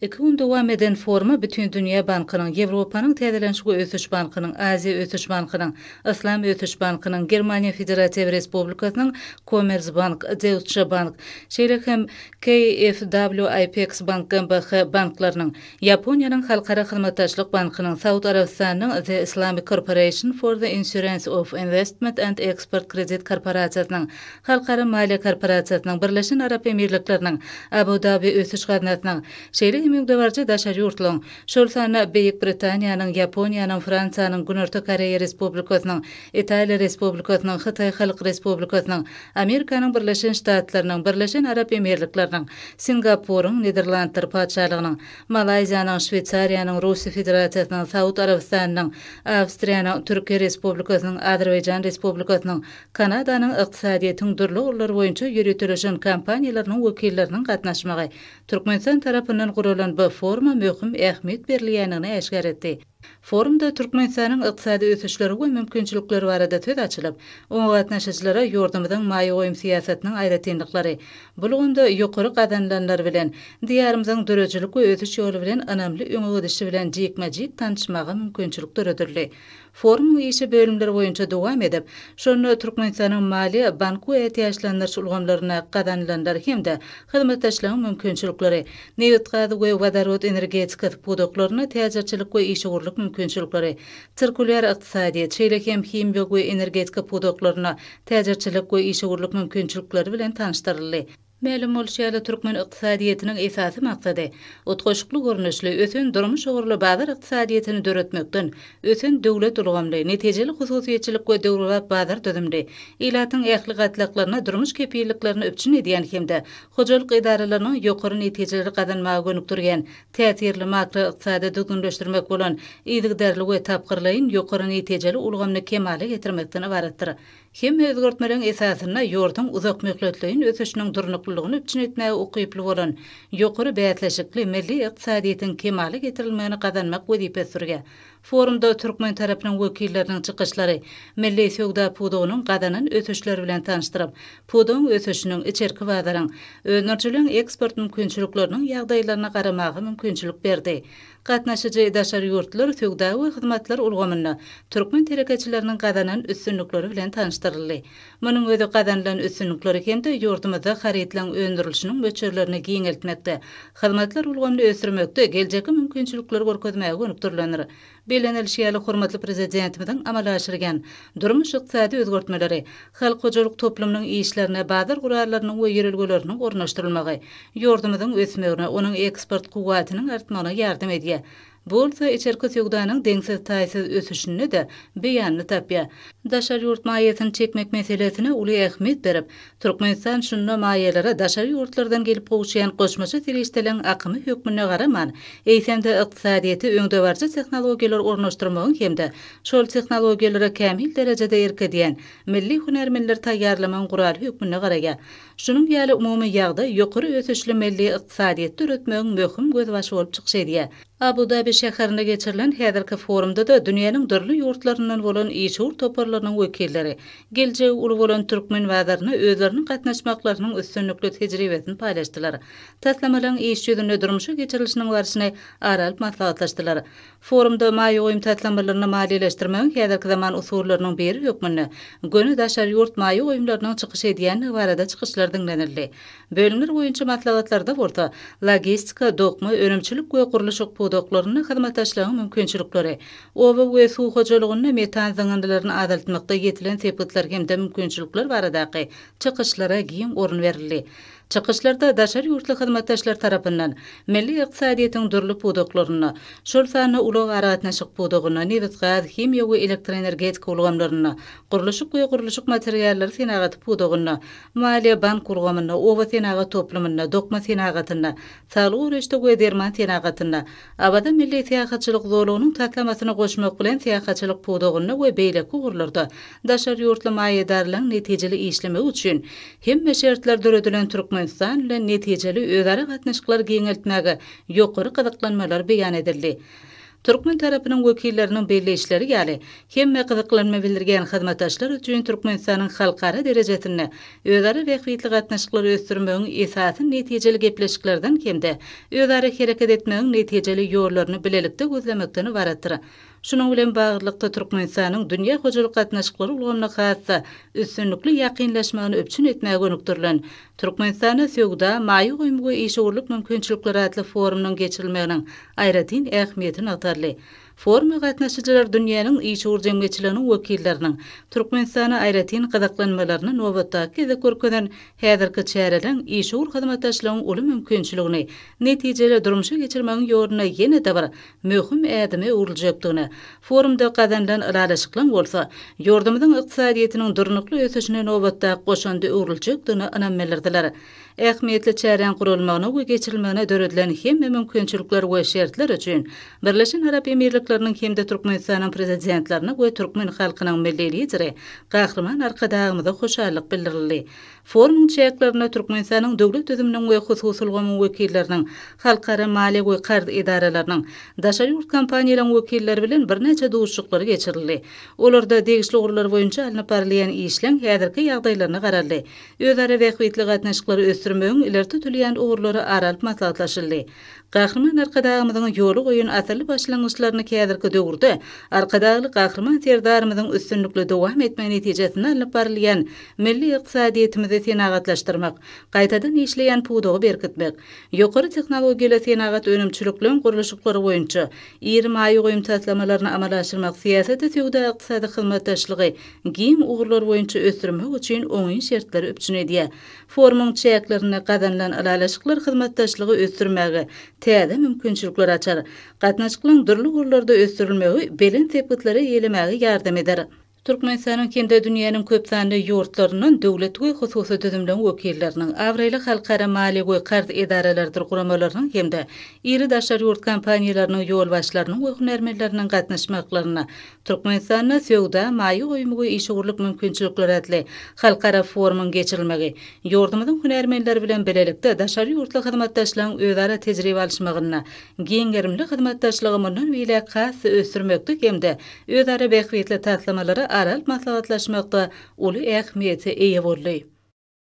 Iki gün dowam eden foruma Bütindünýä bankynyň, Ýewropanyň Täzeleniş we ösüş bankynyň, Aziýa ösüş bankynyň, Yslam ösüş bankynyň, Germaniýa Federatiw Respublikasynyň Commerzbank, Deutsche Bank, şeýle hem KfW IPEX-Bank GmbH banklarynyň, Ýaponiýanyň Halkara hyzmatdaşlyk bankynyň, Saud Arabystanynyň The Islamic Corporation for the Insurance of Investment and Export Credit korporasiýasynyň, Halkara maliýe korporasiýasynyň, Birleşen Arap Emirlikleriniň, Abu-Dabi ösüş gaznasynyň, şeýle hem öňdebaryjy daşary ýurtlaryň, şol sanda Beýik Britaniýanyň, Ýaponiýanyň, Fransiýanyň, Günorta Koreýa Respublikasynyň, Italiýa Respublikasynyň, Hytaý Halk Respublikasynyň, Amerikanyň Birleşen Ştatlarynyň, Birleşen Arap Emirlikleriniň, Singapuryň, Niderlandlar Patyşalygynyň, Malaýziýanyň, Şweýsariýanyň, Russiýa Federasiýasynyň, Saud Arabystanynyň, Awstriýanyň, Türkiýe Respublikasynyň, Azerbaýjan Respublikasynyň, Kanadanyň ykdysadyýetiň dürli ugurlary boýunça ýöriteleşen kompaniýalarynyň wekilleriniň gatnaşmagy Türkmenistan tarapyndan guralan bu foruma möhüm ähmiýet berilýändigini äşgär etdi. Forumda Türkmenistanyň ykdysady ösüşleri we mümkinçilikleri barada söz açylyp, oňa gatnaşyjylara ýurdumyzyň maýa goýum syýasatynyň aýratynlyklary, bu ulgamda ýokary gazanylanlar bilen, Diýarymyzyň döredijilik we ösüş ýoly bilen ynamly öňe gidişi bilen jikme-jik tanyşmaga mümkinçilik döredildi. Forumyň işi bölümler boýunça dowam edip, şonda Türkmenistanyň maliýe, bank we ätiýaçlandyryş ulgamlarynda gazanylanlar hem-de hyzmatdaşlygyň mümkinçilikleri, nebitgaz we wodorod energetikasy pudaklarynda täjirçilik we işewürlik mümkinçilikleri, sirkulýar ykdysadyýet, şeýle hem himiýa we energetika pudaklarynda täjirçilik we işewürlik mümkinçilikleri bilen tanyşdyryldy. Mälim bolşy ýaly, türkmen ykdysadyýetiniň esasy maksady, utgaşykly görnüşli, ösen durmuş ugurly bazar ykdysadyýetini döretmekden, ösen döwlet ulgamly, netijeli hususyýetçilik we döwrebap bazar düzümli, ilatyň ähli gatlaklaryna durmuş kepilliklerini üpjün edýän hem-de hojalyk edaralarynyň ýokary netijeleri gazanmaga gönükdirýän täsirli makroykdysady düzgünleşdirmek bolan yzygiderli we tapgyrlaýyn ýokary netijeli ulgamyny kemala getirmekden ybaratdyr. Hemme özgertmeleriň esasynda ýurduň uzakmöhletleýin ösüşiniň durnuklylygyny üpjün etmäge ukyply bolan ýokary bäsleşikli milli ykdysadyýetiň kemala getirilmegini gazanmak wezipesi durýar. Forumda türkmen tarapynyň wekilleriniň çykyşlary milli söwda pudagynyň gazanan ösüşleri bilen tanyşdyryp, pudagyň ösüşiniň, içerki bazaryň, öndürijiligiň eksport mümkinçilikleriniň ýagdaýlaryna garamaga mümkinçilik berdi. Gatnaşyjy daşary ýurtlar söwda we hyzmatlar ulgamynda türkmen telekeçileriniň gazanan üstünlikleri bilen tanyşdyryldy. Munuň özi gazanylan üstünlikleri hem-de ýurdumyzda harytlaryň öndürilişiniň möçberlerini giňeltmekde, hyzmatlar ulgamyny ösdürmekde geljekki mümkinçilikleri görkezmäge gönükdirilendir. Bellenilişi ýaly, hormatly Prezidentimiziň amala aşyrýan durmuş-ykdysady özgertmeleri, halk hojalyk toplumynyň işlerine bazar gurallarynyň we ýörelgeleriniň ornaşdyrylmagy ýurdumyzyň ösmegine, onuň eksport kuwwatynyň artmagyna ýardam edýär. Bu bolsa içerki söwdanyň deňsiz-taýsyz ösüşinde-de beýanyny tapýar. Daşary ýurt maýasyny çekmek meselesine uly ähmiýet berip, Türkmenistan şunda maýalara daşary ýurtlardan gelip gowuşýan goşmaça serişdeleriň akymy hökmünde garaman, eýsem-de ykdysadyýete öňdebaryjy tehnologiýalary ornaşdyrmagyň hem-de şol tehnologiýalara kämil derejede erk edýän milli hünärmenleri taýýarlamagyň guraly hökmünde garaýar. Şunuň ýaly umumy ýagdaý ýokary ösüşli milli ykdysadyýeti döretmegiň möhüm gözbaşy bolup çykyş edýär. Abu-Dabi şäherinde geçirilen häzirki forumda-da dünýäniň dürli ýurtlaryndan bolan işewür toparlarynyň wekilleri geljegi uly bolan türkmen bazaryna özleriniň gatnaşmaklarynyň üstünlikli tejribesini paýlaşdylar, taslamalaryň iş ýüzünde durmuşa geçirilişiniň barşyny ara alyp maslahatlaşdylar. Forumda maýa goýum taslamalaryny maliýeleşdirmegiň häzirki zaman usullarynyň biri hökmünde göni daşary ýurt maýa goýumlarynyň çykyş edýändigi barada çykyşlar diňlenildi. Bölümler boýunça maslahatlarda bolsa logistika, dokma, önümçilik we gurluşyk pudaklarynda hyzmatdaşlygyň mümkinçilikleri, oba we suw hojalygynda metan zyňyndylaryny azaltmakda ýetilen sepgitler hem-de mümkinçilikler baradaky çykyşlara giň orun berildi. Çykyşlarda daşary ýurtly hyzmatdaşlar tarapyndan milli ykdysadyýetiň dürli pudaklarynda, şol sanda ulag-aragatnaşyk pudagynda, nebitgaz, himiýa we elektroenergetika ulgamlarynda, gurluşyk we gurluşyk materiallary senagaty pudagynda, maliýe-bank ulgamynda, oba senagat toplumynda, dokma senagatynda, saglygy goraýyşda we derman senagatynda, Awaza milli syýahatçylyk zolagynyň taslamasyny goşmak bilen syýahatçylyk pudagynda we beýleki ugurlarda daşary ýurtly maýadarlaryň netijeli işlemegi üçin hemme şertler döredilen Türkmenistan bilen netijeli özara gatnaşyklary giňeltmäge ýokary gyzyklanmalar beýan edildi. Türkmen tarapynyň wekilleriniň belleýişleri ýaly, hemme gyzyklanma bildirýän hyzmatdaşlar üçin Türkmenistanyň halkara derejesinde özara bähbitli gatnaşyklary ösdürmegiň esasy netijeli gepleşiklerden hem-de özara hereket etmegiň netijeli ýollaryny bilelikde gözlemekden ybaratdyr. Şunuň bilen baglylykda, Türkmenistanyň dünýä hojalyk gatnaşyklary ulgamyna has-da üstünlikli ýakynlaşmagyny üpjün etmäge gönükdirilen Türkmenistanda söwda, maýa goýum we işewürlik mümkinçilikleri atly forumynyň geçirilmeginiň aýratyn ähmiýeti nygtaldy. Foruma gatnaşyjylar dünýäniň işewür jemgyýetçiliginiň wekilleriniň Türkmenistana aýratyn gyzyklanmalaryny nobatdaky gezek görkezen häzirki çäreleriň işewür hyzmatdaşlygyň uly mümkinçiligini netijeli durmuşa geçirmegiň ýolunda ýene-de bir möhüm ädime öwrüljekdigine, forumda gazanylan ylalaşyklaryň bolsa, ýurdumyzyň ykdysadyýetiniň durnukly ösüşine nobatdaky goşanda öwrüljekdigine ynam bildirdiler. Ähmiýetli çäräň guralmagyna we geçirilmegine döredilen hemme mümkinçilikler we şertler üçin Birleşen Arap Emirlikleriniň hem-de Türkmenistanyň Prezidentlerine we türkmen halkynyň Milli Lideri Gahryman Arkadagymyza hoşallyk bildirildi. Forumyň çäklerinde Türkmenistanyň döwlet düzüminiň we hususy ulgamyň wekilleriniň, halkara maliýe we karz edaralarynyň, daşary ýurt kompaniýalaryň wekilleri bilen birnäçe duşuşyklar geçirildi. Olarda degişli ugurlar boýunça alnyp barylýan işleň häzirki ýagdaýlaryna garaldy. Özara bähbitli gatnaşyklary ösdürmegiň ileri tutulýan ugurlary ara alyp maslahatlaşyldy. Gahryman Arkadagymyzyň ýola goýan asylly başlangyçlaryny häzirki döwürde Arkadagly Gahryman Serdarymyzyň üstünlikli dowam etmegi netijesinde alnyp barylýan milli ykdysadyýetimizi senagatlaşdyrmak, gaýtadan işleýän pudagy berkitmek, ýokary tehnologiýaly senagat önümçilikleň gurluşyklary boýunça iri maýa goýum taslamalaryny amala aşyrmak syýasaty söwda-ykdysady hyzmatdaşlygy giň ugurlar boýunça ösdürmek üçin oňyn şertleri üpjün edýär. Forumyň çäklerinde gazanylan ylalaşyklar hyzmatdaşlygy ösdürmäge täze mümkinçilikleri açar. Gatnaşyklaryň dürli ugurlarda ösdürilmegi belent sepgitlere ýelemäge ýardam eder. Türkmenistanyň hem-de dünýäniň köp sanly ýurtlaryndan döwlet we hususy düzümleň wekilleriniň, abraýly halkara maliýe we karz edaralarydyr guramalarynyň hem-de iri daşary ýurt kompaniýalarynyň ýolbaşçylarynyň we hünärmenleriniň gatnaşmaklarynda Türkmenistanda söwda, maýa goýumy we işewürlik mümkinçilikleri atly halkara forumyň geçirilmegi ýurdumyzyň hünärmenleri bilen bilelikde daşary ýurtly hyzmatdaşlaryň özara tejribe alyşmagynda giň gerimli hyzmatdaşlygy mundan beýläk has-da ösdürmekde hem-de özara bähbitli taslamalary ara alyp maslahatlaşmakda uly ähmiýete eýe boldy.